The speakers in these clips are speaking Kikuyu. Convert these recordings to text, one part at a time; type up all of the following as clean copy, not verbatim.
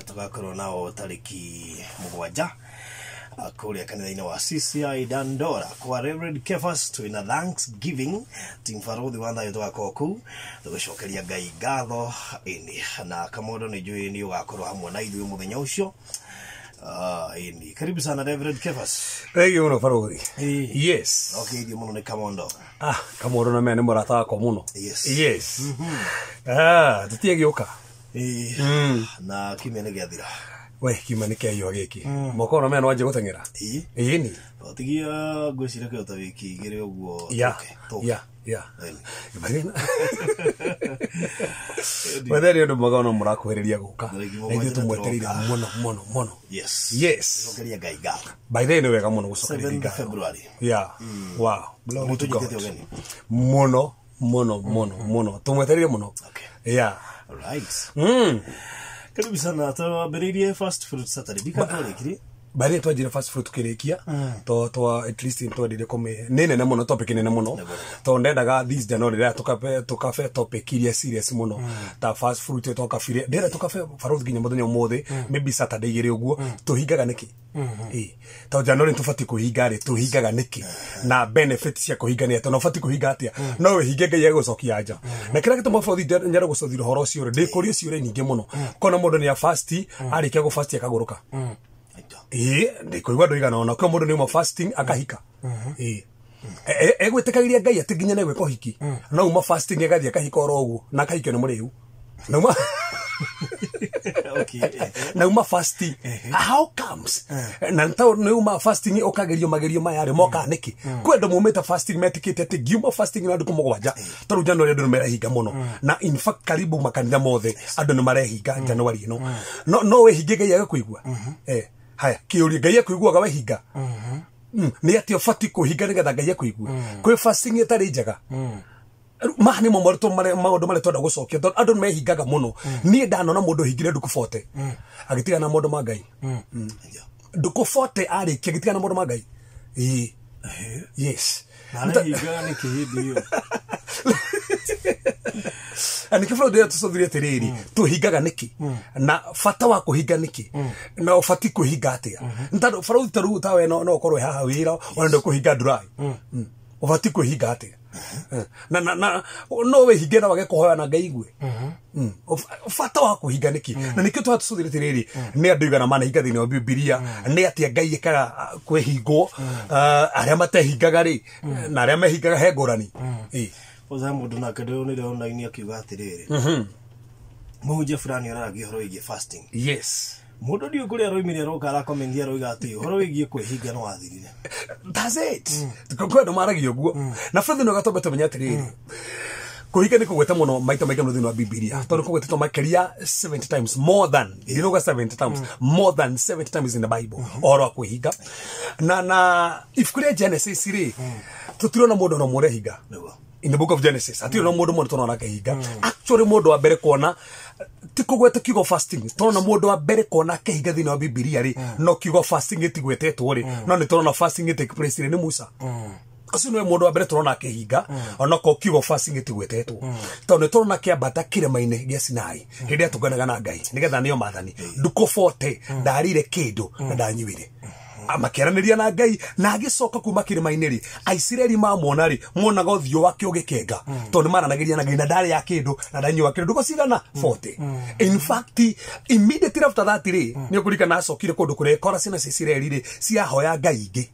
Tũgakorwo nao tarĩki 7 kũrĩa kanitha-inĩ wa CCI Dandora kwa Reverend Kefas. Twĩna Thanksgiving team Baruthi wa Thayũ, tũgakorwo kũu tũgĩcokeria Ngai ngatho. Ĩni, na Kamondo nĩ njũĩ nĩ ũgakorwo hamwe na ithuĩ mũthenya ũcio. Ĩni, karibu sana, Reverend Kefas. Thengiũ mũno, Baruthi. Yes. Okay, mũno nĩ Kamondo. Ah, Kamondo na mea nĩ mũrata wakwa mũno. Yes. Ah, tũtige gĩũka. Ĩĩ, na kiumia nĩ gĩathira. We, kiuma nĩ kĩaiyũa gĩkĩ moko na mea nĩ wanjia gũteng'era. Ĩni. Tigia ngwĩciria kĩo ta wiki 2 ũguo. Tũke. Ya. Ĩni. Wethe nĩ ũndũ mwega no mũrakuhĩrĩria gũka. Tarĩki na ithuĩ 7 tũmwetereire tũroka. Mũno mũno mũno. Yes. Cokeria Ngai ngatho. By the way, nĩ wega mũno gũcokeria 7 ngatho. February. Yeah, wow, glory to God. Mũtũnyitĩte ũgeni. Mũno mũno mũno mũno, tũmwetereire mũno. Yeah. Alright. Karibu sana. Twambĩrĩirie First Fruit Saturday. Ndika twarĩkirie. By the way, twanjire first fruit tukĩrĩkia to twa at least twendire kũmĩ nĩ nene mũno, topic nene mũno, tondũ ndendaga this January rĩrĩa tũkabe topic iria serious mũno ta first fruit. Twakabire ndĩrenda tũkabe, Baruthi, nginya mũthenya ũmũthĩ, maybe Saturday igĩrĩ ũguo. Tũhingaga nĩkĩ? Ĩ, tondũ January tũbatiĩ kũhinga rĩ, tũhingaga nĩkĩ na benefit cia kũhinga nĩ atĩa, na ũbatiĩ kũhinga atĩa? No wĩhinge Ngai agũcokia nja. Na kĩrĩa gĩtũma, Baruthi, nyende gũcothira ũhoro ũcio rĩ, ndĩkũria ciũria nyingĩ mũno kona mũndũ nĩ afast, arĩkia gũfast akagũrũka. Aitũ. Ĩĩ, ndĩkũigua andũ igana ona kwĩ mũndũ nĩ uma fasting akahika. Ĩĩ, egwĩtĩkagĩria Ngai atĩ nginya nĩ gwĩka ũhiki, no uma fasting agathiĩ akahika oro ũguo na akahikio nĩ mũrĩu nauma na uma fasting. How comes? Na ta nĩ uma fasting ũkagerio magerio maya rĩ moka nĩkĩ? Kwĩ andũ maumĩte fasting metĩkĩte atĩ ngiuma fasting na ndukũ 7. Tarĩu January andũ nĩ marehinga mũno, na in fact karibu makanitha mothe andũ nĩ marehinga January ĩno. No wĩhinge Ngai agakũigua? Eh, haya, kĩũria, Ngai akũiguaga wehinga? Nĩ atĩa ũbatiĩ kũhinga nĩgetha Ngai akũigue? Kwĩ fasting ĩtarĩ njega? Maya nĩmo moritũ maũndũ marĩa twenda gũcokia, tondũ andũ nĩ mehingaga mũno. Niĩ ndanona mũndũ ũhingire ndukũ 40 agĩtigana na maũndũ ma Ngai. Ndukũ 40 arĩkia agĩtigana na maũndũ ma Ngai. Ĩĩ. Yes. Na arehingaga nĩkĩ hĩndĩ ĩyo? Na nĩkĩo bũrũri ũrĩa tũcũthire atĩrĩrĩ, tũhingaga nĩkĩ na bata wa kũhinga nĩkĩ na ũbatiĩ kwĩhinga atĩa? Nĩ tondũ bũrũri ta rĩu tawe no ũkorwo wĩ haha wĩra ona ndũkũhinga ndurai. Ũbatiĩ kwĩhinga atĩa na no wĩhinge na wage kũhoya na Ngai igue? Bata wa kũhinga nĩkĩ? Na nĩkĩo twatũcũthire atĩrĩrĩ, nĩ andũ igana manahinga thĩinĩ wa Bibilia, nĩ atĩa Ngai ĩkaga kwĩhingwo, arĩa matehingaga rĩ na arĩa mehingaga he ngũrani. Ĩĩ. Kwanza mũndũ nake ndĩronire online akiuga atĩrĩrĩ, mũhunjia fulani araragia ũhoro wĩgiĩ fasting. Mũndũ ndiũĩ kũrĩa aroimire, aroka arakomendia, aroiga atĩ ũhoro wĩgiĩ kwĩhinga no wathirire. That's it. Kwĩ andũ maragia ũguo na bũrũri nĩ gatombe tũmenye atĩrĩrĩ, kũhinga nĩ kũgweta mũno maita maingĩ mũno thĩinĩ wa Bibilia, tondũ kũgwetetwo makĩria 70 times, more than ndinauga 70 times, more than 70 times in the Bible ũhoro wa kwĩhinga. Na ibuku rĩa Genesis rĩ, tũtirona mũndũ ona ũmwe ũrehinga. In the book of Genesis hatirĩ na mũndũ mũndũ tũrona akĩhinga. Actually, mũndũ wa mbere kuona ti kũgweta kiugo fasting, tũrona mũndũ wa mbere kuona akĩhinga thĩinĩ wa Bibilia rĩ, no kiugo fasting gĩtigwetetwo rĩ, no nĩ tũrona fasting take place rĩ, nĩ Musa. Ũcio nĩwe mũndũ wa mbere tũrona akĩhinga, onokorwo kiugo fasting gĩtigwetetwo, tondũ nĩ tũrona kĩambata kĩrĩma-inĩ gĩa Sinai hĩndĩ ĩrĩa atũnganaga na Ngai nĩgetha nĩo maathani, ndukũ 40 ndarĩire kĩndũ na ndanyuire, makĩaranĩria na Ngai. Na agĩcoka kuma kĩrĩma-inĩ rĩ, Aisiraeli mamwona rĩ, monaga ũthiũ wake ũgĩkenga, tondũ nĩ maranagĩria na Ngai na ndarĩ ya kĩndũ na ndanyua kĩndũ ndukũ cigana? 40. In fact, immediately after that rĩ, nĩ ũkũririkana acokire kũndũ kũrĩa kora ciana cia Isiraeli rĩ ciahoya Ngai ingĩ.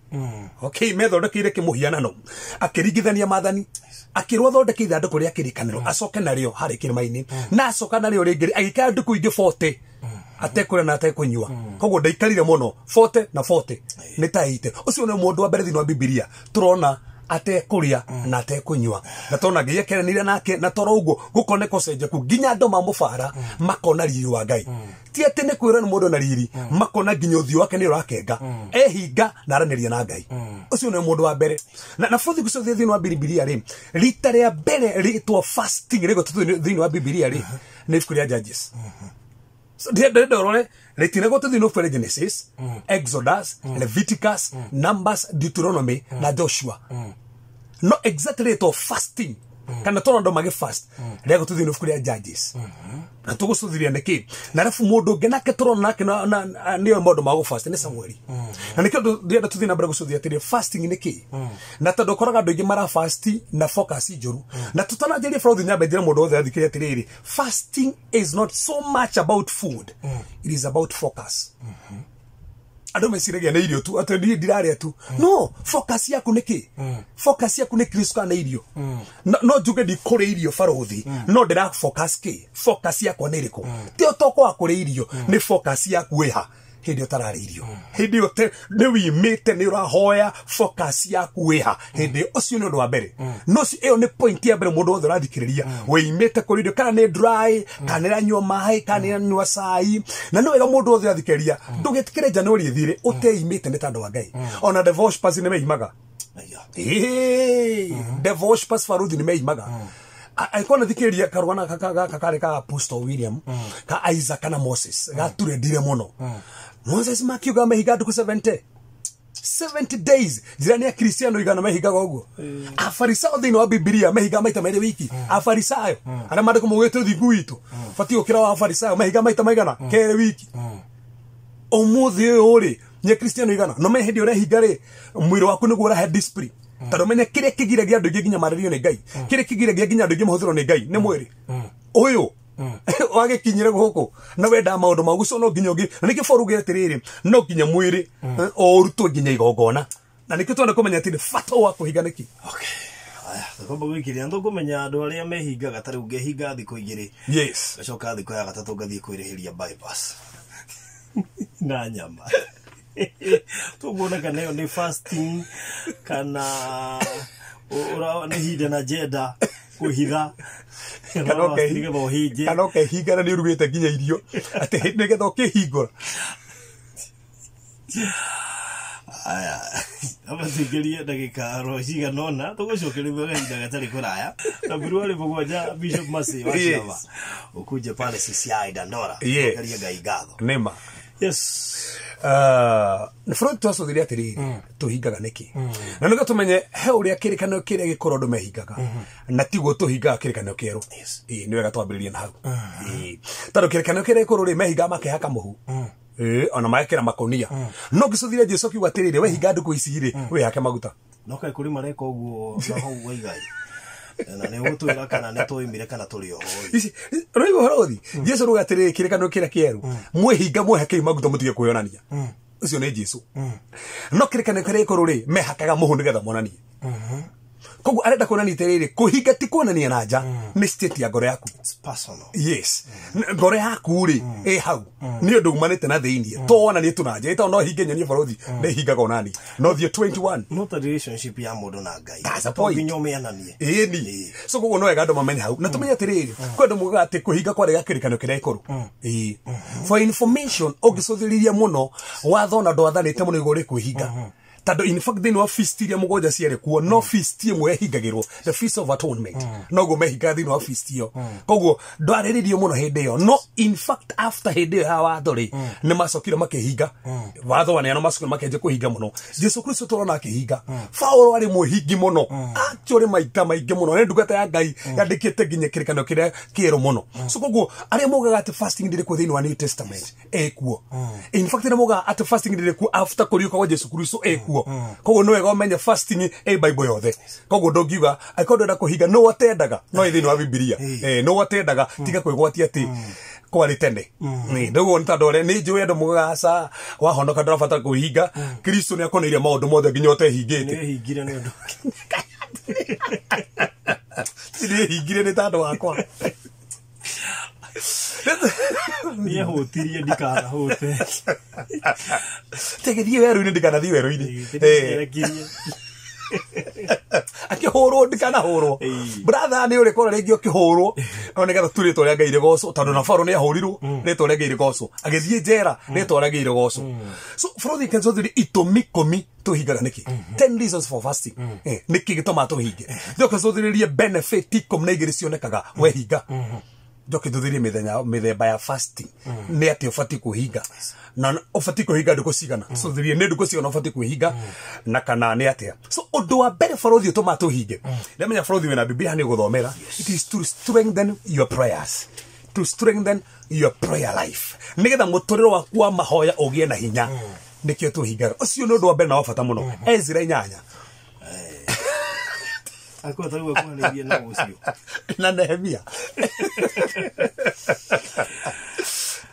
Okay, methondekeire kĩmũhianano. Akĩringithania maathani, akĩrwo athondeke ithandũkũ rĩa kĩrĩkanĩro, acoke narĩo harĩ kĩrĩma-inĩ. Na acoka narĩo rĩngĩ rĩ, agĩikara ndukũ ingĩ 40 atekũrĩa na atekũnyua. Koguo ndaikarire mũno, 40 na 40 nĩ ta 80. Ũcio nĩ mũndũ wa mbere thĩinĩ wa Bibilia tũrona atekũrĩa na atekũnyua, na tona Ngai akeranĩria nake, na toro ũguo gũkoneka ũcenjeku nginya andũ mamũbara makona riri wa Ngai. Ti atĩ nĩ kwĩra nĩ mũndũ na riri, makona nginya ũthiũ wake nĩ ũrakenga ehinga na aranĩria na Ngai. Ũcio nĩ mũndũ wa mbere. Na bũthi gũcothia thĩinĩ wa Bibilia rĩ, rita rĩa mbere rĩtwa fasting rĩgwetetwo thĩinĩ wa Bibilia rĩ, nĩ ibuku rĩa Judges. So, ndĩrenda ũrore rĩtinagwetwo thĩinĩ wa ibuku rĩa Genesis, Exodus, Leviticus, Numbers, Deuteronomy na Joshua, no exactly rĩtwa fasting Kana tona andũ magĩ fast rĩa gũtũthiĩ nĩ ibuku rĩa Judges. Na tũgũcũthĩrĩria nĩkĩ. Na arabu mũndũ ũngĩ nake tũrona nake nĩoĩ maũndũ ma gũfast nĩ Samueli. Na nĩkĩo ndĩrenda tũthiĩ na mbere gũcũthĩrĩria atĩrĩ fasting nĩ kĩ. Na tondũ ũkoraga andũ aingĩ mara fast na focus njũru. Na tũtananjĩria bũrũri nyambe njĩre mũndũ wothe athikĩrĩrie atĩrĩrĩ, fasting is not so much about food. It is about focus. Andũ meciragia nĩ irio tu, atĩ niĩ ndirarĩa tu. No, focus yaku nĩ kĩ? Focus yaku nĩ Kristo kana irio? No njuge ndikũrĩa irio barũthi, no ndĩra focus kĩ? Focus yakwa nĩ ĩrĩkũ? Ti ũtoko wa kũrĩa irio, nĩ focus yaku ĩha hĩndĩ ĩyo ũtararĩa irio. Hĩndĩ ĩyo nĩ wimĩte, nĩ ũrahoya, focus yaku ĩha hĩndĩ ĩyo. Ũcio nĩ ũndũ wa mbere. No ĩyo nĩ point ya mbere mũndũ wothe ũrathikĩrĩria. Wĩimĩte kũrĩa irio, kana nĩ dry, kana nĩ ũranyua maĩ, kana nĩ ũranyua cai. Na nĩ wega mũndũ wothe ũrathikĩrĩria, ndũgĩtĩkĩre January ĩthire ũteimĩte nĩ tondũ wa Ngai. Ona divorce pass nĩ meimaga. Divorce pass baruthi nĩ meimaga. Aikona thikĩrĩria karwana karĩ ka Apostle William ka Isaac na Moses gaturendire mũno. Moses makiuga mehinga ndukũ 70 days. Njĩra nĩ Akristiano igana mehingaga ũguo. Afarisayo thĩinĩ wa Bibilia mehinga maita merĩ wiki. Afarisayo arĩa maandĩko maugĩte ũthingu witũ batiĩ gũkĩra wa Afarisayo mehinga maita maigana kerĩ wiki. Ũmũthĩ ũyũ rĩ nĩ Akristiano igana no me hĩndĩ ũrehinga rĩ mwĩrĩ waku nĩguo ũrahe discipline. Tondũ menya kĩrĩa kĩgiragia andũ aingĩ nginya marĩrio nĩ Ngai, kĩrĩa kĩgiragia nginya andũ aingĩ mahũthĩrwo nĩ Ngai nĩ mwĩrĩ ũyũ wagĩkinyire gũkũ na wendaga maũndũ mau so no nginya ũngĩ. Na nĩkĩo Paul augire atĩrĩrĩ, no nginya mwĩrĩ ũrutwo nginya igongona. Na nĩkĩo twenda kũmenya atĩrĩ bata wa kũhinga nĩkĩ. Okay. Aya, tũkwamba gwĩkĩria tũkũmenya andũ arĩa mehingaga ta rĩu ngehinga thikũ igĩrĩ. Yes. Ngacoka thikũ ya gatatũ ngathiĩ kwĩrĩhĩria bypass na nyama. Tũkuona kana ĩyo nĩ fasting kana nĩ hidden agenda kũhitha. Kana ũkehinga na nĩ ũrugĩte nginya irio atĩ nĩgetha ũkĩhingũra. Aya, amathikĩrie ndagĩka ro cigana ũna tũgũcokeria kahinda gatarĩ kũraya. Februari 7 Bishop Mercy wa Ciama ũkuje pale CCI Dandora. Ũkarie Ngai ngatho. Nĩma. Yes. Nĩ bũrũri twacũthĩria atĩrĩrĩ tũhingaga nĩkĩ. Na nĩguo tũmenye he ũrĩa kĩrĩkanĩro kĩrĩa gĩkũrũ andũ mehingaga na tiguo tũhingaga kĩrĩkanĩro kĩerũ. Nĩ wega twambĩrĩrie na hau. Tondũ kĩrĩkanĩro kĩrĩa gĩkũrũ rĩ mehingaga makehaka mũhu. Ona magekĩra makũnia. No ngĩcũthĩria Jesũ akiuga atĩrĩrĩ wehinga ndukũ ici rĩ wĩhake maguta. No kaĩ kũrĩ mareka ũguo na hau waigai. Na nĩ ũgũtwĩra kana nĩ tũimire kana tũrĩ oho. Rĩu ũhoro ũthi Jesũ rũga atĩrĩrĩ kĩrĩkanĩro kĩrĩa kĩerũ mwĩhinga mwĩhakei maguta mũtige kwĩyonania. Ũcio nĩ Jesũ. No kĩrĩkanĩro kĩrĩa gĩkũrũ rĩ mehakaga mũhu nĩgetha monanie. Koguo arenda kuonania atĩrĩrĩ kũhinga ti kuonania na nja nĩ state ya ngoro yaku. It's personal. Yes. Ngoro yaku rĩ ĩ hau nĩ ũndũ umanĩte na thĩinĩ to wonanie tu na nja ĩtondũ no hinge nyonie bũrũri nĩ hingaga onani no thiĩ 21. Not a relationship ya mũndũ na Ngai. That's a point. Nginya ũmĩananie. Ĩni. So koguo no wega andũ mamenye hau. Na tũmenye atĩrĩrĩ kwĩ andũ mugaga atĩ kũhinga kwarĩ ga kĩrĩkanĩro kĩrĩa gĩkũrũ. For information ũngĩcũthĩrĩria mũno watho na ndwathanĩte mũno igũrũ rĩ kwĩhinga. Tondũ in fact thĩinĩ wa feast iria mũgwanja ciarĩ kuo no feast ĩmwe yahingagĩrwo the feast of atonement noguo mehingaga thĩinĩ wa feast ĩyo. Koguo ndwarĩrĩrio mũno hĩndĩ ĩyo. No in fact after hĩndĩ ĩyo ya watho rĩ nĩ macokire makĩhinga watho waneanwo macokire makĩanjia kũhinga mũno. Jesu Kristo tũrona akĩhinga. Paulo arĩ mwĩhingi mũno actually maita maingĩ mũno nĩ ndungata ya Ngai yandĩkĩte nginya kĩrĩkanĩro kĩrĩa kĩerũ mũno. So koguo arĩa maugaga atĩ fasting ndĩrĩ kuo thĩinĩ wa New Testament ĩkuo. In fact arĩa maugaga atĩ fasting ndĩrĩ kuo after kũriũka kwa Jesu Kristo ĩkuo. Koguo nĩ wega ũmenye fasting ĩ Bible yothe. Koguo ndũngiuga angĩkorwo ndũrenda kũhinga no atendaga no ĩ thĩinĩ wa Bibilia. No atendaga tiga kwĩgwatia atĩ kwarĩ tene. Ndũguo nĩ tondũ ũrĩa nĩ njũĩ andũ mugaga aca wahonoka ndũrabatara kwĩhinga. Kristo nĩ akoneire maũndũ mothe nginya ũtehingĩte. Nĩehingire nĩ ũndũ. Nĩehingire nĩ tondũ wakwa. Nĩehũtirie ndikanahũte. Tegethie werũ-inĩ ndikanathiĩ werũ-inĩ. Akĩhũrwo ndikanahũrwo. Brother nĩ ũrĩ kora rĩngĩ ũkĩhũrwo no nĩgetha tu rĩtwa rĩa Ngai rĩgocwo tondũ na Farao nĩahũrirwo rĩtwa rĩa Ngai rĩgocwo agĩthiĩ njera rĩtwa rĩa Ngai rĩgocwo. So bũrũri kenzũthiri itũmi 10 tũhingaga nĩkĩ. 10 reasons for fasting. Nĩkĩ gĩtũmaga tũhinge. Thĩ ũkacũthĩrĩrie benefit 12 cionekaga wehinga. Njoke tuthirie mithenya mithemba ya fasting nĩ atĩ ũbatiĩ kwĩhinga na ũbatiĩ kwĩhinga ndukũ cigana. So thirie nĩ ndukũ cigana ũbatiĩ kwĩhinga na kana nĩ atĩa. So ũndũ wa mbere barothi ũtũmaga tũhinge, ndamenya barothi wĩna Biblia nĩ gũthomera, it is to strengthen your prayers, to strengthen your prayer life, nĩgetha mũtũrĩre waku wa mahoya ũgĩe na hinya. Nĩkĩo tũhingaga. Ũcio nĩ ũndũ wa mbere na wa bata mũno. Ezra 8 Akwa tarigwo kwanĩria na ũcio. Na Nehemia.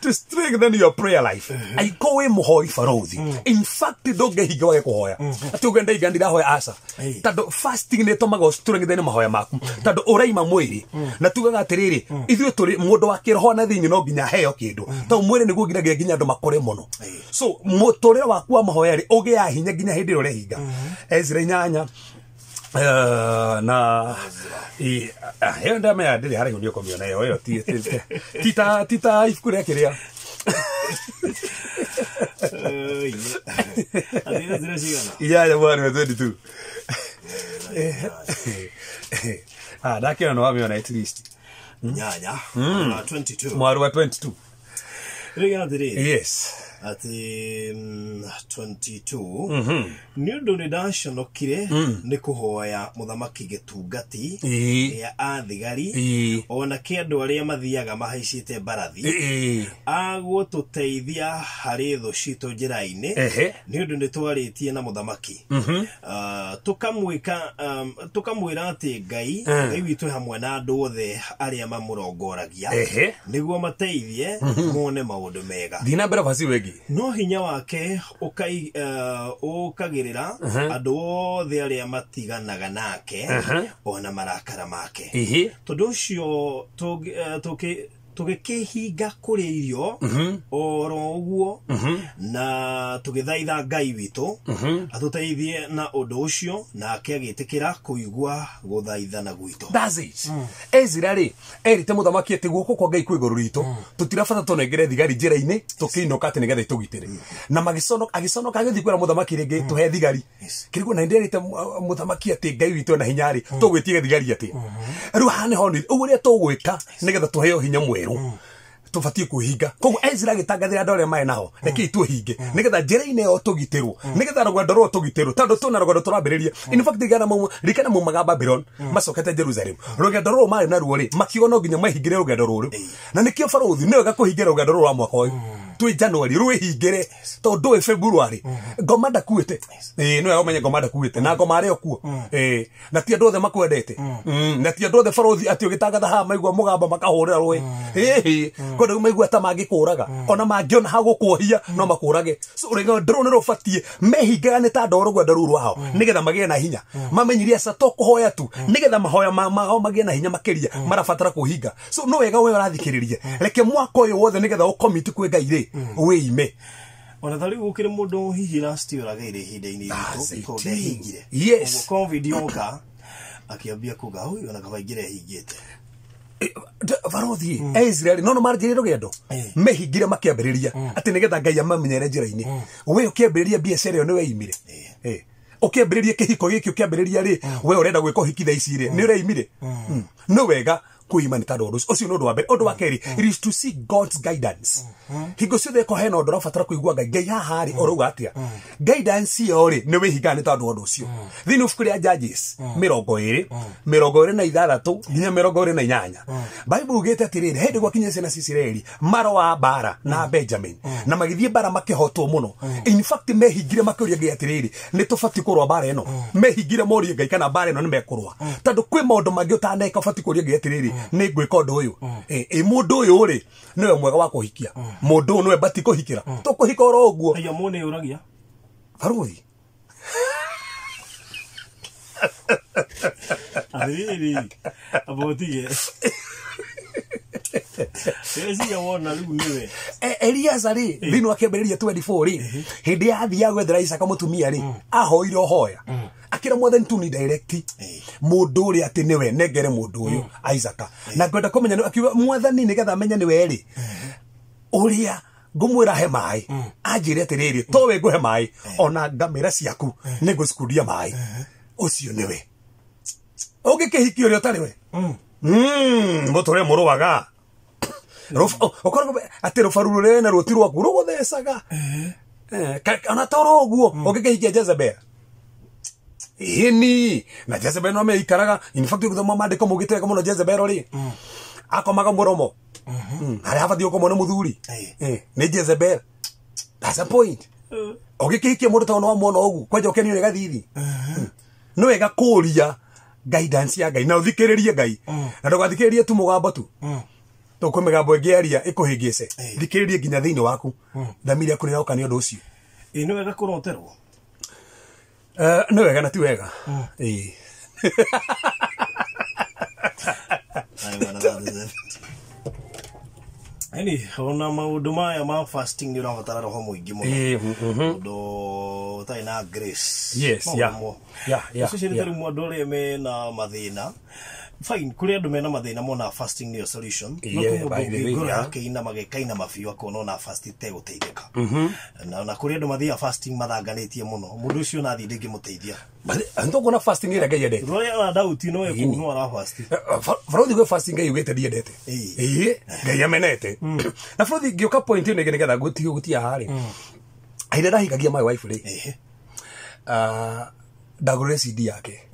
To strengthen your prayer life. Aiko wĩ mũhoi barothi. In fact ndũngĩhinga wage kũhoya. Atĩ ũgenda iga ndirahoya aca. Tondũ fasting nĩ ĩtũmaga ũ strengthen mahoya maku. Tondũ ũraima mwĩrĩ. Na tugaga atĩrĩrĩ, ithuĩ tũrĩ mũndũ wa kĩroho na thĩinĩ no nginya aheo kĩndũ. Tondũ mwĩrĩ nĩguo nginagia nginya andũ makũre mũno. So mũtũrĩre waku wa mahoya rĩ ũgĩaga hinya nginya hĩndĩ ĩrĩa ũrehinga. Ezra 8 na ĩyo ndamenya ndĩrĩ haraihu nĩ ũkũmĩona ĩyo ĩyo ti ta ibuku rĩa kĩrĩa. Atĩ Ezra cigana? 8 mwari wa 22. Ndakĩona nĩ wamĩona at least. 8 22. Mwari wa 22. Rĩu atĩrĩrĩ. Yes. Atĩ 22 nĩ ũndũ nĩ ndaconokire nĩ kũhoya mũthamaki gĩtungati gĩa athigari ona kĩ andũ arĩa mathiaga mahaicĩte mbarathi agũtũteithia harĩ thũ citũ njĩra-inĩ nĩ ũndũ nĩ twarĩtie na mũthamaki. Tũkamwĩra atĩ Ngai witũ hamwe na andũ othe arĩa mamũrongoragia nĩguo mateithie mone maũndũ mega. Thiĩ na mbere basi wegi. No hinya wake ũkagĩrĩra andũ othe arĩa matiganaga nake ona marakara make. Tondũ ũcio tũgĩkĩhinga kũrĩa irio oro ũguo na tũgĩthaitha Ngai witũ atũteithie na ũndũ ũcio nake agĩtĩkĩra kũigua gũthaithana gwitũ. That's it. Ezra rĩ erĩte mũthamaki atĩ guoko kwa Ngai kwĩ igũrũ ritũ, tũtirabata tũnengere thigari njĩra-inĩ tũkĩinũka atĩ nĩgetha itũgitĩre. Na agĩconoka agĩthiĩ kwĩra mũthamaki rĩngĩ tũhe thigari. Kĩrigwo na nĩnderĩte mũthamaki atĩ Ngai witũ ena hinya rĩ tũgwĩtiga thigari atĩa. Rĩu haha nĩho nĩ ũguo ũrĩa tũgwĩka nĩgetha tũheo hinya mwerũ tũbatiĩ kwĩhinga. Koguo Ezra agĩtangathĩra andũ arĩa marĩ nao rekei twĩhinge nĩgetha njĩra-inĩ ĩyo tũgitĩrwo, nĩgetha rũgendo rũrũ tũgitĩrwo, tondũ tũna rũgendo tũrambĩrĩria. In fact ririkana maumaga Babylon macokete Jerusalem, rũgendo rũrũ marĩ naruo rĩ makiuga no nginya mehingĩre rũgendo rũrũ. Na nĩkĩo barothi nĩ wega kũhingĩra rũgendo rũrũ rwa mwaka ũyũ twĩ January rwĩhingĩre tondũ ndũĩ February ngoma ndakuĩte. Nĩ wega ũmenye ngoma ndakuĩte na ngoma arĩ o kuo. Na ti andũ othe makwendete. Na ti andũ othe barothi atĩ ũgĩtangatha haha maigua mũgambo makahũrĩra rũĩ. Kwenda maigua ta mangĩkũraga ona mangĩona ha gũkuohia no makũrage. So rũgendo rũrũ nĩ rũbatiĩ mehingaga nĩ ta andũ rũgendo rũu rwao nĩgetha magĩe na hinya. Mamenyirie aca to kũhoya tu nĩgetha mahoya mao magĩe na hinya makĩria marabatara kũhinga. So no wega we ũrathikĩrĩria reke mwaka ũyũ wothe nĩgetha ũcommit kwĩ Ngai rĩ wĩime. Ona ta rĩu gũkĩrĩ mũndũ hihi last year ũragĩire ihinda-inĩ iritũ tondũ ndehingire. Yes. Ũguo COVID yoka akĩambia kuga ũyũ ona kaba ingĩra ehingĩte. Barothi Ezra no marjire rũgendo mehingire makĩambĩrĩria atĩ nĩgetha Ngai amamenyere njĩra-inĩ. We ũkĩambĩrĩria biacara ĩyo nĩ weimire. Ũkĩambĩrĩria kĩhiko gĩkĩ ũkĩambĩrĩria rĩ we ũrenda gwĩka ũhiki thaa ici rĩ nĩ ũreimire. Nĩ wega kwĩima nĩ tondũ ũndũ ũcio nĩ ũndũ wa mbere. Ũndũ wa kerĩ, it is to seek God's guidance. Hingo ciothe ko hena ũndũ ũrabatara kũigua Ngai, Ngai haha rĩ ũrauga atĩa? Guidance ĩyo rĩ nĩ wĩhingaga nĩ tondũ ũndũ ũcio. Thĩinĩ wa ibuku rĩa Judges 26 nginya 28 Bible ugĩte atĩrĩrĩ, hĩndĩ gwakinya ciana cia Isiraeli marũa mbara na Benjamin na magĩthiĩ mbara makĩhotwo mũno. In fact mehingire makĩũria Ngai atĩrĩrĩ, nĩ tũbatiĩ kũrũa mbara ĩno? Mehingire morie Ngai kana mbara ĩno nĩ mekũrũa, tondũ kwĩ maũndũ mangĩ ũtaneka ũbatiĩ kũũria Ngai atĩrĩrĩ, nĩ ngwĩka ũndũ ũyũ. Mũndũ ũyũ rĩ nĩwe mwega wa kũhikia, mũndũ ũyũ nĩwe batiĩ kũhikĩra, tũkũhika oro ũguo. Aya mũndũ nĩ ũragia barothi. Atĩrĩrĩ abotige Eciria wona rĩu nĩwe. Eliaza rĩ thĩinĩ wa kĩambĩrĩria 24 rĩ hĩndĩ yathiaga gwethera Isaka mũtumia rĩ ahoire ũhoya akĩra Mwathani tu ni direct mũndũ ũrĩa atĩ nĩwe nengere mũndũ ũyũ Isaka na ngwenda kũmenya akiuga Mwathani nĩgetha amenye nĩwe rĩ ũrĩa ngũmwĩra he maĩ anjĩre atĩrĩrĩ to we ngũhe maĩ ona ngamĩra ciaku nĩngũcikundia maĩ ũcio nĩwe ũngĩkĩhikia ũrĩa ũtarĩ we mũtũrĩre mũrũaga. Okorwo atĩ rũbaru rũrĩa na ruti rwaku rũgũthecaga. Ona toro ũguo ũngĩkĩhikia Jezebel. Ĩni na Jezebel no meikaraga, in fact ũgĩthoma maandĩko mũgĩte wega mũno Jezebel rĩ akomaga mũromo harĩa habatiĩ gũkomwo nĩ mũthuri. Nĩ Jezebel. That's a point. Ũngĩkĩhikia mũndũ ta ũyũ nĩwamwona ũguo kwanja ũkenio nĩ gathithi. Nĩ wega kũũria guidance ya Ngai na ũthikĩrĩrie Ngai na ndũgathikĩrĩrie tu mũgambo tu tondũ kwĩ mĩgambo ĩngĩ yaria ĩkũhĩngĩce. Thikĩrĩrie nginya thĩinĩ waku, thamiri yaku nĩĩroka nĩ ũndũ ũcio. Ĩ nĩ wega kũroterwo? Nĩ wega na ti wega. Ĩĩ. Yaani ona maũndũ maya ma fasting nĩ ũrabatara roho mũingĩ mũno. Ĩĩ, Ũndũ ũtarĩ na grace. Yes, No yeah. ũremwo. Yeah, Especially yeah. ta rĩu andũ arĩa mena mathĩna. Fine, kũrĩ andũ mena mathĩna mona fasting nĩyo solution. No Yeah, kwĩ mũndũ by the ũngĩ way, ngoro yeah. yake inamaga ĩkainama biũ akona ona fast ĩtegũteithĩka. Na kũrĩ andũ mathiaga fasting mathanganĩtie mũno. Mũndũ ũcio ona athiĩ ndĩngĩmũteithia. Ntũkuona fasting ĩrĩa Ngai endete. Rũrĩa ona dauti no ĩkũu no arafasti. Barothi gwĩ fasting Ngai ugĩte ndiendete. Ĩĩ. Ĩĩ, Ngai amenete. Na barothi ngĩũka point ĩno ĩngĩ nĩgetha gũtige gũtia haha rĩ. Hĩndĩ ĩrĩa ndahikagia my wife rĩ, Ehe. ndagũrire CD yake.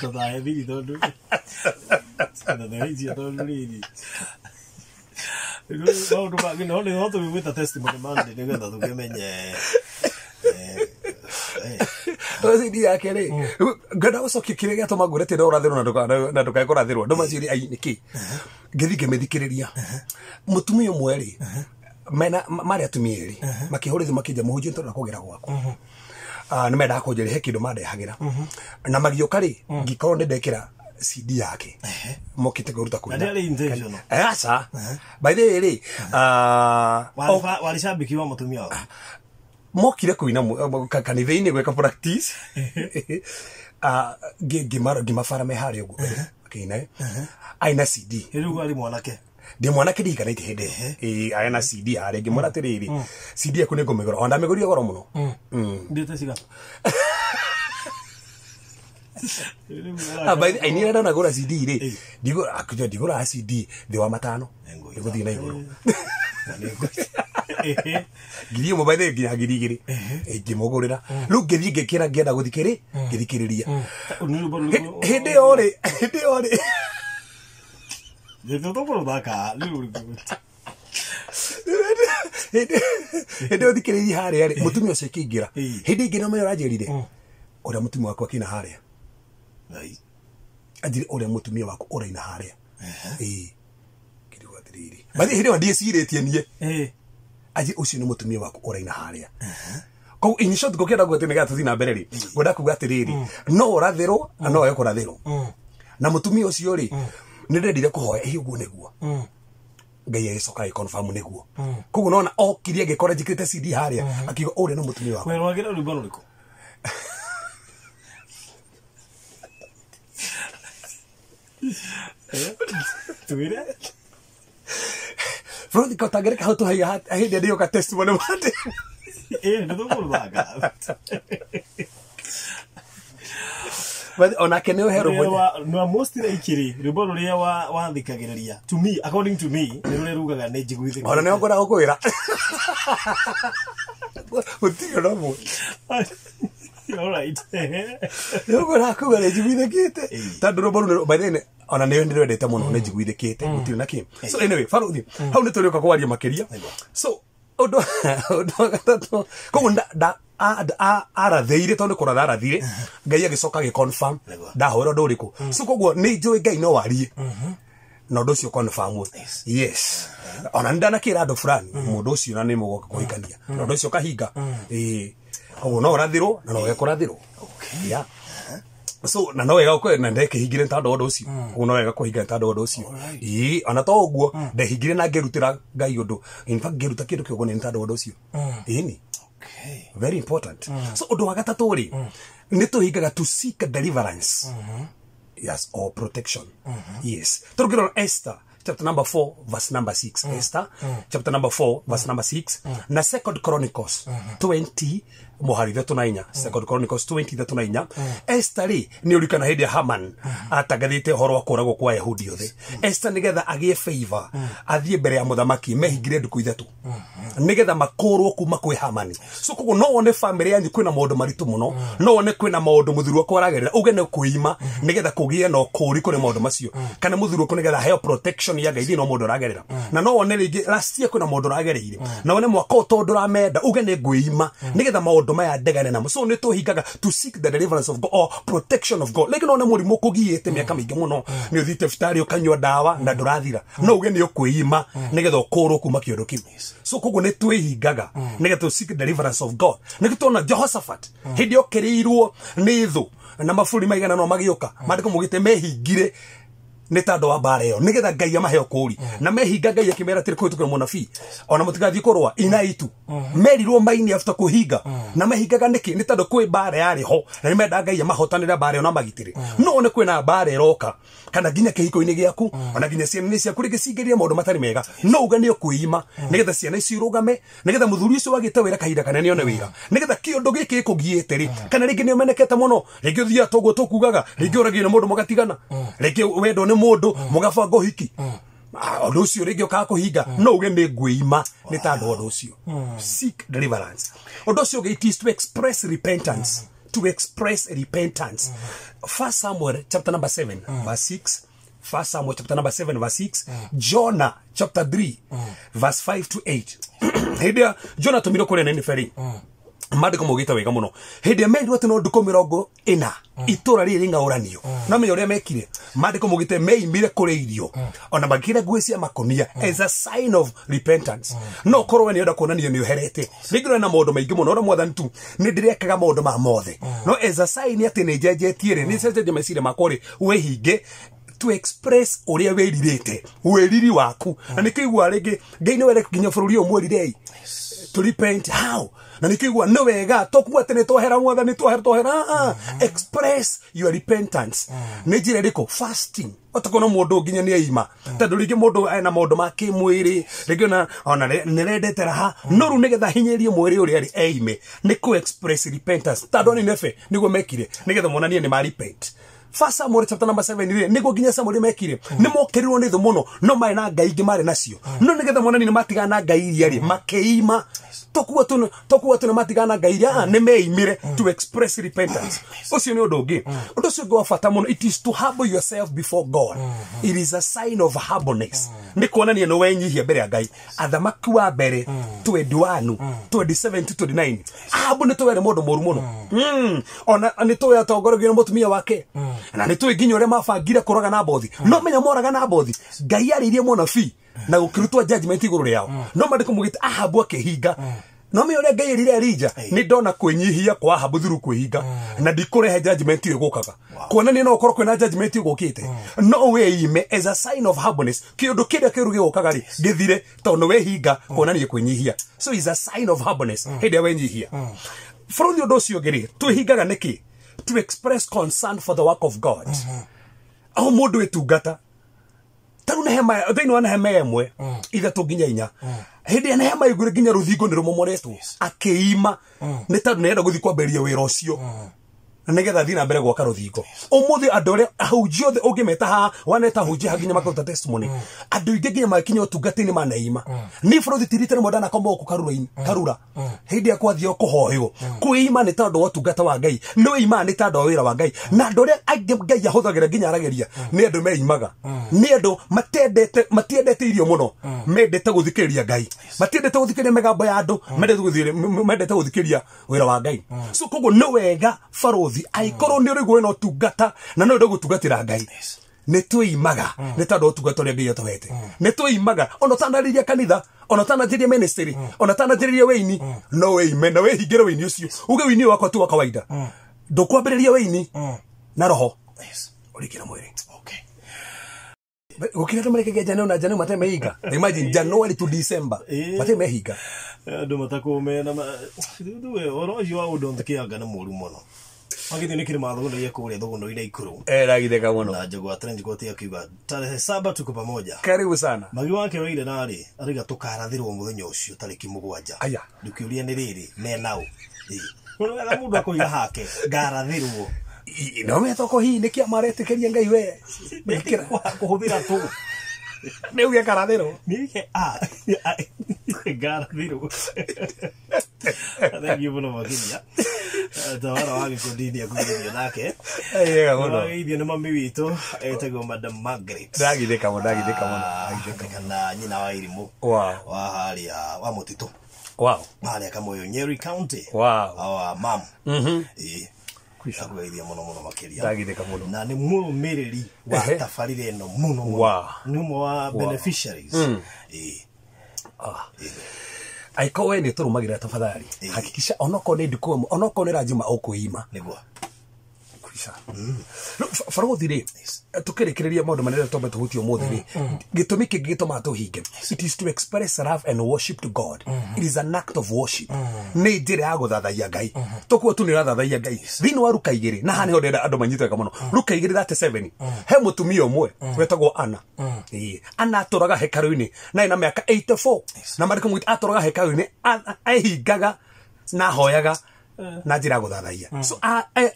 Tũthae thiri tondũ tũthae tondũ rĩrĩ maũndũ mangĩ no nĩ tũgĩgwĩta testimony Monday nĩgetha tũkĩmenye CD yake rĩ, ngwenda gũcokia kĩrĩa gĩatũma ngwĩre atĩ no ũrathĩrwo na ndũkae kũrathĩrwo. Andũ manjĩre ai nĩkĩ. Ngĩthiĩ ngĩmĩthikĩrĩria. Mũtumia ũmwe rĩ, mena marĩ atumia erĩ makĩhũra thimũ makĩnja mũhunjia nĩtũrenda kũgera gwaku. Nĩ mendaga kũnjĩra he kĩndũ mandehagĩra. Na magĩũka rĩ, ngĩkorwo nĩ ndekĩra CD yake. Mokĩte kũruta Na kũina. ndĩarĩ intentional. Aca. By the way rĩ, Warĩ cambĩki wa mũtumia waku? Mokire kũina kanitha-inĩ gwĩka practice. Ngĩmabara me harĩa ũguo mbere makĩina. Aina CD. Rĩu arĩ mwanake. Ndĩ mwanake ndihikanĩtie hĩndĩ ĩyo. Ĩĩ, aina CD harĩa ngĩmwĩra atĩrĩrĩ, CD yaku nĩ ngũmĩgũra. Ona ndamĩgũrire goro mũno. Ndĩte cigana? By the way, niĩ ndanagũra CD rĩ, ndigũraga CD thĩ wa 5. Nĩgũthiĩ na igũrũ. 1000 by the way, nginya 2000. Ngĩmũgũrĩra. Rĩu ngĩthiĩ ngĩkĩra ngĩenda ngĩthikĩrĩria. Hĩndĩ ĩyo rĩ, hĩndĩ ĩyo rĩ. Tũkũrũthaka rĩu rĩu. Hĩndĩ ĩyo thikĩrĩirie harĩa rĩ, mũtumia ũcio akĩingĩra. Hĩndĩ ĩngĩ nĩũmenye ũranjĩrire, ũrĩa mũtumia waku akĩina harĩa. Anjĩre ũrĩa mũtumia waku ũraina harĩa. Ĩĩ. Ngĩrigwo atĩrĩrĩ. By the way, hĩndĩ ĩyo ndiĩcirĩtie niĩ. Anjĩre ũcio nĩ mũtumia waku ũraina harĩa. Koguo in short ngũkĩenda kuga atĩ nĩgetha tũthiĩ na mbere rĩ, ngwenda kuga atĩrĩrĩ, no ũrathĩrwo na no wage kũrathĩrwo. Na mũtumia ũcio rĩ, nĩ ndendire kũhoya ĩ ũguo nĩguo. Ngai agĩcoka agĩconfirm nĩguo. Koguo nona okire agĩkora njĩkĩrĩte CD harĩa, akiuga ũrĩa nĩ mũtumia wakwa. Werwagĩra rwĩmbo rũrĩkũ? Twĩre. Bro, ũtangĩreka hau tũhaiga hĩndĩ ĩrĩa ndĩyoka testimony Monday. Ĩĩ, nĩ tũkũrũthaka. But onake nĩ ũhe rũmwe. Na most ikiri rwĩmbo rũrĩa wathikagĩrĩria to me, according to me, nĩ rũrĩa rugaga nĩ njiguithĩkĩte. Ona nĩho ngwendaga gũkwĩra. Gũtirĩ na ũmwe. All right. Nĩho ngwendaga kuga nĩ njiguithĩkĩte. Tondũ rwĩmbo rũu by the way, ona nĩyo ndĩrwendete mũno, nĩ njiguithĩkĩte, gũtirĩ na kĩ. So anyway, Baruthi, hau nĩ tũrĩũka kwaria makĩria. So ũndũ wa gatatũ, koguo arathĩire tondũ nĩ kũratha arathire, Ngai agĩcoka agĩconfirm ndahũra ũndũ ũrĩkũ. So koguo nĩ njũĩ Ngai no arie. Na ũndũ ũcio confirm. Yes. Ona nĩ ndanakĩra andũ fulani, mũndũ ũcio na nĩ mũgoka kũhikania. Na ũndũ ũcio ũkahinga. Ĩĩ. Koguo no ũrathĩrwo na no wege kũrathĩrwo. Yeah. So na no wega ũkwe na ndekĩhingire tondũ ũndũ ũcio. Koguo no wega kũhinga tondũ ũndũ ũcio. Ĩĩ, ona to ũguo ndehingire na ngĩrutĩra Ngai ũndũ. In fact ngĩruta kĩndũ kĩogwo nĩ tondũ ũndũ ũcio. Ĩĩ ni. Very important. So ũndũ wa gatatũ rĩ, nĩ tũhingaga to seek deliverance. Yes, or protection. Yes. Tũrũkĩrora Esther chapter number 4 verse number 6. Esther chapter number 4 verse number 6 na Second Chronicles 20 Mũhari 34, Second Chronicles 20 34. Esther rĩ, nĩ ũrikana hĩndĩ ya Haman atangathĩte ũhoro wa kũragwo kwa Yahudi othe. Esther nĩgetha agĩe favor athiĩ mbere ya mũthamaki, mehingire ndukũ 3 nĩgetha makũrwo kuma kwĩ Hamani. So koguo no wone family yanyu kwĩna maũndũ maritũ mũno, no wone kwĩna maũndũ mũthuri wakwa aragerera, uge nĩ kwĩima nĩgetha kũgĩe na ũkũũri kũrĩ maũndũ macio, kana mũthuri wakwa nĩgetha aheo protection ya Ngai thĩinĩ wa maũndũ aragerera. Na no wone rĩngĩ last year kwĩna maũndũ ũragereire, na wone mwaka ũyũ tondũ ũramenda, uge nĩ ngwĩima nĩgetha maũndũ maya ndegane namo. So nĩ tũhingaga to seek the deliverance of God or protection of God. Rĩngĩ no wone mũrimũ ũkũgiĩte mĩaka mĩingĩ mũno, nĩ ũthiĩte thibitarĩ ũkanyua ndawa na ndũrathira, no uge nĩ ũkwĩima nĩgetha ũkũrwo kuma kĩũndũ kĩu. So koguo nĩ twĩhingaga nĩgetha to seek deliverance of God. Nĩkĩo tuona Jehoshaphat hĩndĩ okĩrĩirwo nĩ thũ na mabũrũri maigana no magĩũka, maandĩko maugĩte mehingire nĩ tandũ wa mbara ĩyo nĩgetha Ngai amahe ũkũũri. Na mehinga, Ngai akĩmera atĩrĩ kũhĩtũkĩra mũnabii, ona mũtigathiĩ kũrũa inaitu. Merirwo maini after kũhinga. Na mehingaga nĩkĩ? Nĩ tondũ kwĩ mbara yarĩ ho na nĩ mendaga Ngai amahotanĩre mbara ĩyo na magitĩre. No one kwĩna mbara ĩroka, kana nginya kĩhiko-inĩ gĩaku, ona nginya ciana-inĩ ciaku rĩngĩ cingĩrie maũndũ matarĩ mega, no uge nĩ ũkwĩima nĩgetha ciana icio irũgame, nĩgetha mũthuri ũcio wagĩte wĩra kahinda kanene one wĩra, nĩgetha kĩũndũ gĩkĩ gĩkũgiĩte rĩ, kana rĩngĩ nĩ ũmenekete mũno, rĩngĩ ũthiaga toguo tũkugaga, rĩngĩ ũragio nĩ mũndũ mũgatigana, rĩngĩ wendwo nĩ mũndũ mũgabanga ũhiki, ũndũ ũcio rĩngĩ ũkaga kũhinga, no uge nĩ ngwĩima nĩ tandũ ũndũ ũcio. Seek deliverance. Ũndũ ũcio ũngĩ, it is to express repentance. To express repentance. First Samuel chapter number 7 verse 6. First Samuel chapter number 7 verse 6. Jonah chapter 3 verse 5 to 8. Hĩndĩ ĩrĩa Jonah atũmirwo kũrĩa Nineve rĩ, maandĩko maugĩte wega mũno, hĩndĩ ĩrĩa merirwo atĩ no ndukũ 40 itũra rĩrĩ rĩng'aũranio, no menya ũrĩa mekire. Maandĩko maugĩte meimire kũrĩa irio ona magĩkĩra nguo cia makũnia as a sign of repentance. No ũkorwo we nĩũrenda kuonania nĩ ũherete, rĩngĩ ũrĩ na maũndũ maingĩ mũno, ũrĩa Mwathani tu nĩ ndĩrekaga maũndũ ma mothe, no as a sign atĩ nĩ njenjetie rĩ, nĩ cenjetie meciria makwa rĩ, wĩhinge to express ũrĩa wĩrirĩte, wĩriri waku. Na nĩkĩo igua rĩngĩ Ngai nĩ were nginya bũrũri ũyũ mwĩrirei, to repent how. Na nĩkĩo igua nĩ wega tokuga atĩ nĩ twahera Mwathani, twahera twahera. Express your repentance nĩ njĩra ĩrĩkũ? Fasting. Otakona mũndũ nginya nĩ aima, tondũ rĩngĩ mũndũ ena maũndũ ma kĩmwĩrĩ, rĩngĩ ona nĩrendete raha, no rĩu nĩgetha hinyĩrie mwĩrĩ ũrĩa rĩ eime, nĩ kũ express repentance. Tondũ Nineve nĩguo mekire nĩgetha monanie nĩ ma repent. First Samuel chapter number 7 rĩ, nĩguo nginya Samuel mekire. Nĩ mokĩrĩrwo nĩ thũ mũno, no marĩ na ngai ingĩ marĩ nacio, no nĩgetha monanie nĩ matigana na ngai iria rĩ, makĩima. Tokuga tu nĩ matigana na ngai iria, nĩ meimire to express repentance. Ũcio nĩ ũndũ ũngĩ. Ũndũ ũcio ũngĩ wa bata mũno, it is to humble yourself before God. It is a sign of humbleness, nĩ kuonania nĩ wenyihia mbere ya Ngai. Athamaki wa Mbere 21 27 to 29. Ahabu nĩ tũĩ arĩ mũndũ mũru mũno. Ona nĩ tũĩ atongoragio nĩ mũtumia wake, na nĩ tũĩ nginya ũrĩa mabangire kũraga Nabothi. No menya moraga Nabothi, Ngai arĩirie mũnabii na gũkĩrutwo judgment igũrũ rĩao, no maandĩko mugĩte Ahabu akĩhinga. No menya ũrĩa Ngai erire Elija, nĩ ndona kwĩnyihia kwa Ahabu through kwĩhinga, na ndikũrehe judgment ĩyo ĩgũkaga. Kuonania no ũkorwo kwĩna judgment ĩgũkĩte, no wĩime as a sign of humbleness, kĩũndũ kĩrĩa kĩũru gĩgũkaga rĩ gĩthire tondũ wĩhinga, kuonania kwĩnyihia. So is a sign of humbleness hĩndĩ ĩrĩa wenyihia bũrũri. Ũndũ ũcio ũngĩ rĩ, twĩhingaga nĩkĩ? To express concern for the work of God. O mũndũ ĩtungata tarĩu Nehemia, thĩinĩ wa Nehemia 1:3-4, hĩndĩ ya Nehemia aiguire nginya rũthingo nĩ rũmomoretwo, akĩima nĩ tondũ nĩarenda gũthiĩ kwambĩrĩria wĩra ũcio na nĩgetha athiĩ na mbere gwaka rũthingo. Ũmũthĩ andũ arĩa ahunjia othe ũngĩmeta haha, waneta ahunjia haha nginya makaruta testimony, andũ aingĩ nginya makinya ũtungata-inĩ manaima. Niĩ bũrũri tirite rĩmwe ndanakoma gũkũ karura-inĩ, karura hĩndĩ ĩrĩa kwathiĩ kũhoywo. Kwĩima nĩ tondũ wa ũtungata wa Ngai, nĩ wĩimaga nĩ tondũ wa wĩra wa Ngai. Na andũ arĩa aingĩ Ngai ahũthagĩra nginya aragĩria nĩ andũ meimaga, nĩ andũ matendete, matiendete irio mũno, mendete gũthikĩrĩria Ngai, matiendete gũthikĩrĩria mĩgambo ya andũ, mendete gũthikĩrĩria wĩra wa Ngai. So koguo nĩ wega barũthi, angĩkorwo nĩ ũrĩguo wĩna ũtungata na no ũrenda gũtungatĩra Ngai, nĩ twĩimaga nĩ tondũ wa ũtungata ũrĩa Ngai atũhete. Nĩ twĩimaga ona ũtanarĩria kanitha, ona ũtananjĩria ministry, ona ũtananjĩrĩria wĩini, no wĩime na wĩhingĩre wĩini ũcio, uge wĩini ũyũ wakwa tu wa kawaida, ndũkwambĩrĩria wĩini na roho ũrĩkĩra mwĩrĩ. Gũkĩra andũ marekagia January na January matarĩ mehinga. Imagine January to December matarĩ mehinga. Andũ matakũmena rĩu ũhoro ũcio wa ũndũ kĩanga nĩ mũru mũno. Magithio nĩ kĩrĩma thũgũnũ kũrĩa thũgũnũ-inĩ Ikuru. Ndagithĩka mũno. Na Njũgũ wa Trench Coat akiuga tarehe 7 tuko pamoja. Karibu sana. Magi wake waire narĩ arauga tũkarathĩrwo mũthenya ũcio tarĩki 7. Aya. Ndũkĩũria nĩ rĩrĩ menau. Mũno wega mũndũ akoiga hake ngarathĩrwo. No metoko hihi nĩkĩ maretĩkĩria Ngai we kũhũthĩra tũ nĩ uge karathĩrwo nĩke a ngarathĩrwo. Thank you mũno makĩria. Tawara wa gĩkundi nĩ akũgeithio nake. Wega mũno. Wageithio nĩ mami witũ etagwo Madam Margaret. Ndagithĩka mũno, ndagithĩka mũno. Kana nyina wa irimũ. Wow. Wa harĩa wa mũtitũ. Wow. Harĩa Kamoyo Nyeri County. Wow. Wa mam. Ĩĩ. Akũgeithia mũno mũno makĩria. Ndagithĩka mũno. Na nĩ mũrũmĩrĩri wa tabarĩra ĩno mũno mũno. Wow. Nĩ ũmwe wa beneficiaries. Ĩĩ. Aiko we nĩ tũrũmagĩrĩra tafadhali. Hakikisha onokorwo nĩ ndukũ ĩmwe, onokorwo nĩ ranjima ũkwĩima. Nĩguo. Kwisha. Barothi rĩ, tũkĩrĩkĩrĩria maũndũ marĩa twambe tũhutie ũmũthĩ rĩ, gĩtũmi kĩngĩ gĩtũmaga tũhinge, it is to express love and worship to God. It is an act of worship. Nĩ njĩra ya gũthathaiya Ngai. Tokuo tu nĩ ũrathathaiya Ngai. Thĩinĩ wa Luka 2, na haha nĩho ndĩrenda andũ manyite wega mũno. Luka 2:37, he mũtumia ũmwe wetagwo Ana. Ana atũraga hekarũ-inĩ na ena mĩaka 84. Na maandĩko maugĩte atũraga hekarũ-inĩ, ehingaga na ahoyaga na njĩra ya gũthathaiya. So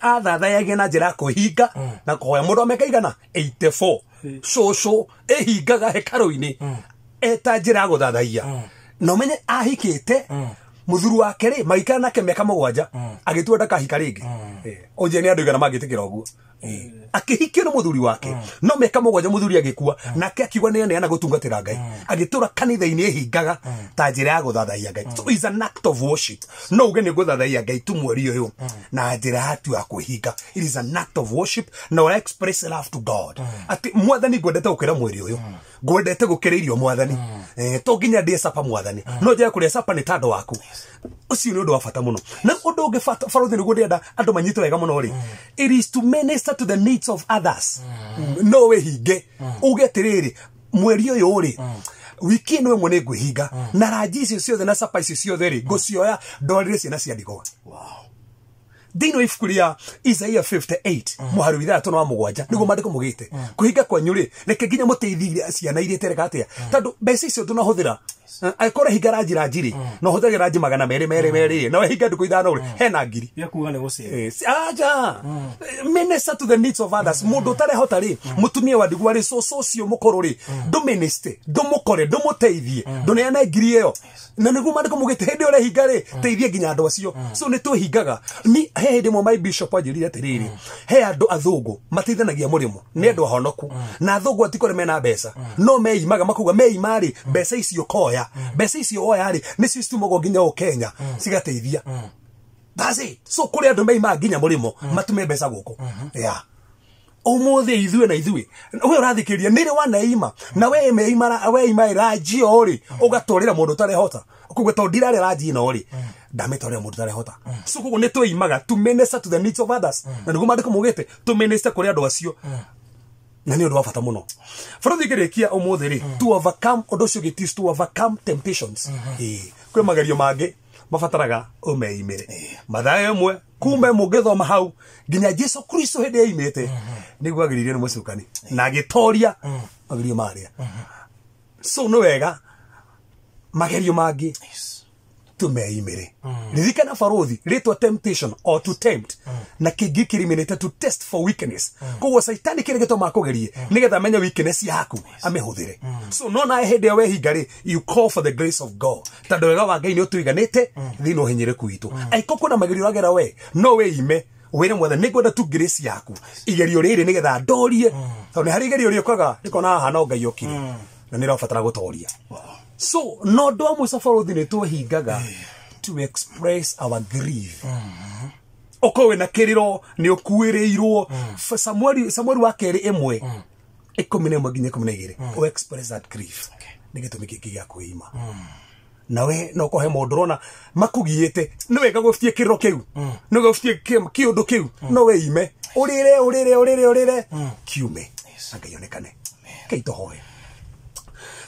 athathayagia na njĩra ya kwĩhinga na kũhoya. Mũndũ wa mĩaka igana 84 cũcũ ĩhingaga hekarũ-inĩ eta njĩra ya gũthathaiya. Na ũmenye ahikĩte mũthuri wake rĩ, magĩikara nake mĩaka 7 agĩtua ndakahika rĩngĩ. Ũnjĩre nĩ andũ igana mangĩtĩkĩra ũguo. Akĩhikio nĩ mũthuri wake no mĩaka 7 mũthuri agĩkua, nake akiuga nĩ aneana gũtungatĩra Ngai. Agĩtũra kanitha-inĩ ĩhingaga ta njĩra ya gũthathaiya Ngai. So it's an act of worship. No uge nĩ gũthathaiya Ngai tu mweri ũyũ na njĩra ya tu ya kwĩhinga. It is an act of worship na ũra express love to God. Atĩ mwathani ngwendete gũkĩra mweri ũyũ, ngwendete gũkĩra irio mwathani. To nginya ndĩe sapa mwathani, no njage kũrĩa sapa nĩ tandũ waku. Ũcio nĩ ũndũ wa bata mũno. Na ũndũ ũngĩ bata barothi nĩguo ndĩrenda andũ manyite wega mũno rĩ, it is to minister to the needs of others. No wĩhinge uge atĩrĩrĩ, mweri ũyũ rĩ, wiki ĩno ĩmwe nĩ ngwĩhinga na ranji icio ciothe na sapa icio ciothe rĩ, ngũcioya ndwarĩre ciana cia ndigwa. Thĩinĩ wa ibuku rĩa Isaiah 58 mũhari wa 6 na wa 7 nĩguo maandĩko maugĩte kwĩhinga kwanyu rĩ, reke nginya mũteithie ciana iria itereka atĩa, tondũ mbeca icio tũnahũthĩra. Angĩkorwo ũrehinga ranji ranji rĩ, no ũhũthagĩra ranji 200 200 200, na wehinga ndukũ 5 rĩ, hena ngiri. Ya kuga nĩ gũcera. Aja. Minister to the needs of others. Mũndũ ũtarehota rĩ, mũtumia wa ndigwa rĩ, cũcũ ũcio mũkũrũ rĩ, ndũminister, ndũmũkore, ndũmũteithie, ndũneane ngiri ĩyo. Na nĩguo maandĩko maugĩte hĩndĩ ĩyo ũrehinga rĩ, teithie nginya andũ acio. So nĩ twĩhingaga. Ni he hĩndĩ ĩmwe my bishop anjĩrire atĩrĩrĩ, he andũ athũngũ mateithanagia mũrĩmo, nĩ andũ ahonoku, na athũngũ atikũrĩ mena mbeca, no meimaga makauga meima rĩ, mbeca icio koya, mbeca icio oya rĩ, nĩcio citumagwo nginya o Kenya cigateithia. That's it. So kũrĩ andũ meimaga nginya mũrĩmo matume mbeca gũkũ. Yeah. Ũmũthĩ ithuĩ na ithuĩ we ũrathikĩrĩria nĩ rĩ waneima na we meima, weima ranji o rĩ, ũgatwarĩra mũndũ ũtarehota. Koguo tondũ ndirarĩa ranji ĩno rĩ, ndamĩtwarĩra mũndũ ũtarehota. So koguo nĩ twĩimaga to minister to the needs of others. Na nĩguo maandĩko maugĩte to minister kũrĩ andũ acio. Na nĩ ũndũ wa bata mũno. Barothi ngĩrĩkia ũmũthĩ rĩ, to overcome ũndũ ũcio ũngĩ is to overcome temptations. Kwĩ magerio mangĩ mabataraga ũmeimĩre. Mathayo 1 kumbe mũngĩthoma hau nginya Jesu Kristo hĩndĩ yaimĩte nĩguo agĩrĩire nĩ mũcukani na agĩtoria magerio marĩa. So nĩ wega magerio mangĩ tũmeimĩre. Ririkana barothi rĩtwa temptation or to tempt na kĩngĩ kĩriminĩte to test for weakness. Koguo Saitani kĩrĩa gĩtũmaga kũgerie nĩgetha amenye weakness yaku amĩhũthĩre. So no nawe hĩndĩ ĩyo wehinga rĩ, you call for the grace of God, tondũ wega wa Ngai nĩ ũtũiganĩte thĩinĩ wa ũhinyĩrĩku witũ. Angĩkorwo kwĩna magerio ũragera we, no wĩime wĩre mwathani nĩ ngwenda tu grace yaku igerio rĩrĩ nĩgetha ndorie, tondũ nĩ harĩ igerio rĩũkaga rĩkona haha no Ngai okire na nĩ ũrabatara gũtoria. So no ũndũ wa mũico barothi nĩ twĩhingaga to express our grief. Ũkorwo wĩna kĩrĩro nĩ ũkuĩrĩirwo. Samueli wa kerĩ 1 11 nginya 12 o express that grief. Nĩ gĩtũmi kĩngĩ gĩa kwĩima. Nawe no ũkorwo he mũndũ ũrona makũgiĩte, nĩ wega gũbutie kĩrĩro kĩu, nĩ wega gũbutie kĩũndũ kĩu, no wĩime ũrĩre ũrĩre ũrĩre ũrĩre kiume na Ngai onekane. Ngai tũhoe.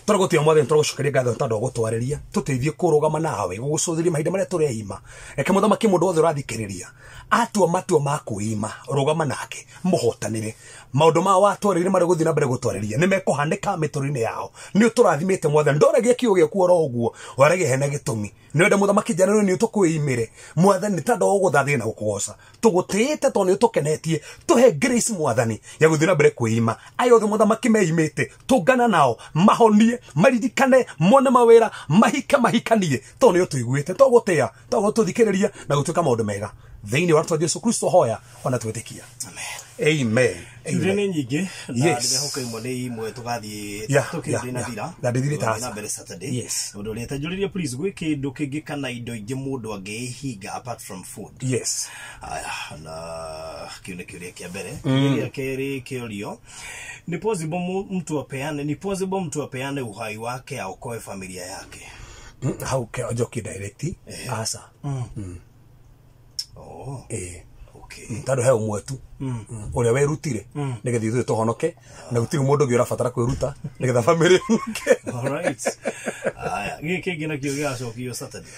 Tũragũtĩa Mwathani, tũragũcokeria ngatho tondũ wa gũtwarĩria, tũteithie kũrũgama nawe, gũgũcũthĩria mahinda marĩa tũreima. Reke mũthamaki mũndũ wothe ũrathikĩrĩria atua matua ma kwĩima, rũgama nake, mũhotanĩre. Maũndũ ma watwarĩire marĩa ũgũthiĩ na mbere gũtwarĩria nĩ mekũhanĩka mĩtũrĩre yao. Nĩ ũtũrathimĩte Mwathani, ndoragia kiugo gĩaku oro ũguo, waragia hena gĩtũmi. Nĩ wenda mũthamaki njanĩrwo nĩ ũtũkwĩimĩre Mwathani, nĩ tondũ wa gũgũthathĩria na gũkũgoca. Tũgũtĩĩte tondũ nĩ ũtũkenetie. Tũhe grace Mwathani ya gũthiĩ na mbere kwĩima. Aya othe mũthamaki meimĩte, tũngana nao, mahonie, maririkane, mone mawĩra, mahike, mahikanie, tondũ nĩ ũtũiguĩte. Tũgũtĩa, tũgũtũthikĩrĩria na gũtuĩka maũndũ mega. Thĩinĩ wa rĩĩtwa Jesu Kristo hoya ona twĩtĩkia. Amen. Ciũria nĩ nyingĩ na Yes. ndĩrehoka imwe nĩ imwe tũgathiĩ tũkĩrĩ na thira. Na ndĩthirĩte Tũgathiĩ aca. na mbere Saturday. Yes. Ũndũ ũrĩa tanjũrĩria please, gwĩ kĩndũ kĩngĩ kana indo ingĩ mũndũ angĩĩhinga apart from food? Yes. Aya, na kĩu nĩ kĩũria kĩa mbere. Kĩũria gĩa kerĩ kĩũrio ni possible mtu apeane, ni possible mtu apeane uhai wake aokoe familia yake? Hau ke njoki direct aca. Oh, Eh. okay. Tondũ he ũmwe tu ũrĩa werutire nĩgetha ithuĩ tũhonoke, na gũtirĩ mũndũ ũngĩ ũrabatara kwĩruta nĩgetha bamĩrĩ ĩhonoke. Alright. Aya, gĩkĩ kĩngĩ nakĩo gĩgacokio Saturday.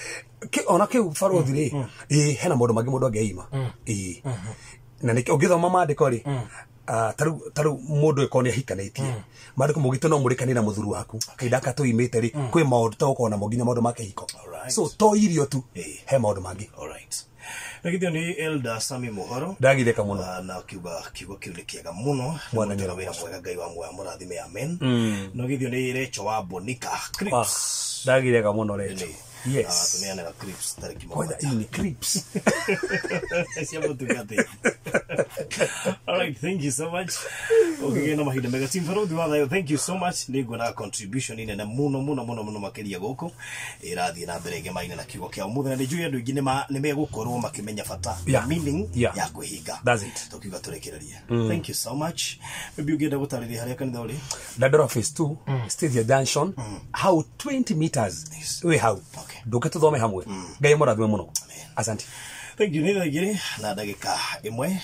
Ona kĩu barothi rĩ, ĩ hena maũndũ mangĩ mũndũ angĩima. Ĩ na nĩkĩo ũngĩthoma maandĩko rĩ, tarĩu mũndũ ĩkorwo nĩ ahikanĩtie, maandĩko maugĩte no mũrĩkanĩre na mũthuri waku kahinda gaka tũimĩte rĩ, kwĩ maũndũ tũgũkorwo namo nginya maũndũ ma kĩhiko. Alright. So to irio tu, Ĩ. he maũndũ mangĩ. Alright. Na githĩ nĩ Elder Sami Muhoro. Ndagithĩka mũno. Na kiuga kiugo kĩu nĩ kĩega mũno. Mwathani Mũrutaga wĩra mwega, Ngai wa muoyo mũrathime, amen. No githĩ nĩ Recho wa Bonika Crips. Ndagithĩka mũno Recho. Nĩ. Yes. Tũneanaga crips tarĩki Kwanza 7. hii ni clips. Cia mũtungati. Alright, thank you so much. Ũkĩgĩa na mahinda mega. Team Barothi wa Thayũ, thank you so much. Nĩ nguona contribution nene mũno mũno mũno mũno makĩria gũkũ ĩrathiĩ na mbere ĩgemaine na kiugo kĩa ũmũthĩ, na nĩ njũĩ andũ aingĩ nĩ megũkorwo makĩmenya bata, meaning ya kwĩhinga. That's it. Tũkiuga tũrĩkĩrĩrie. Thank you so much. Maybe ũngĩenda gũtarĩria harĩa kanitha ũrĩ? Dandora Phase 2, Stadia Junction, hau 20 meters wĩ hau. Ndũke tũthome hamwe. Ngai amũrathime mũno. Asante. Thank you. Nĩ thaa 2 na ndagĩka 1.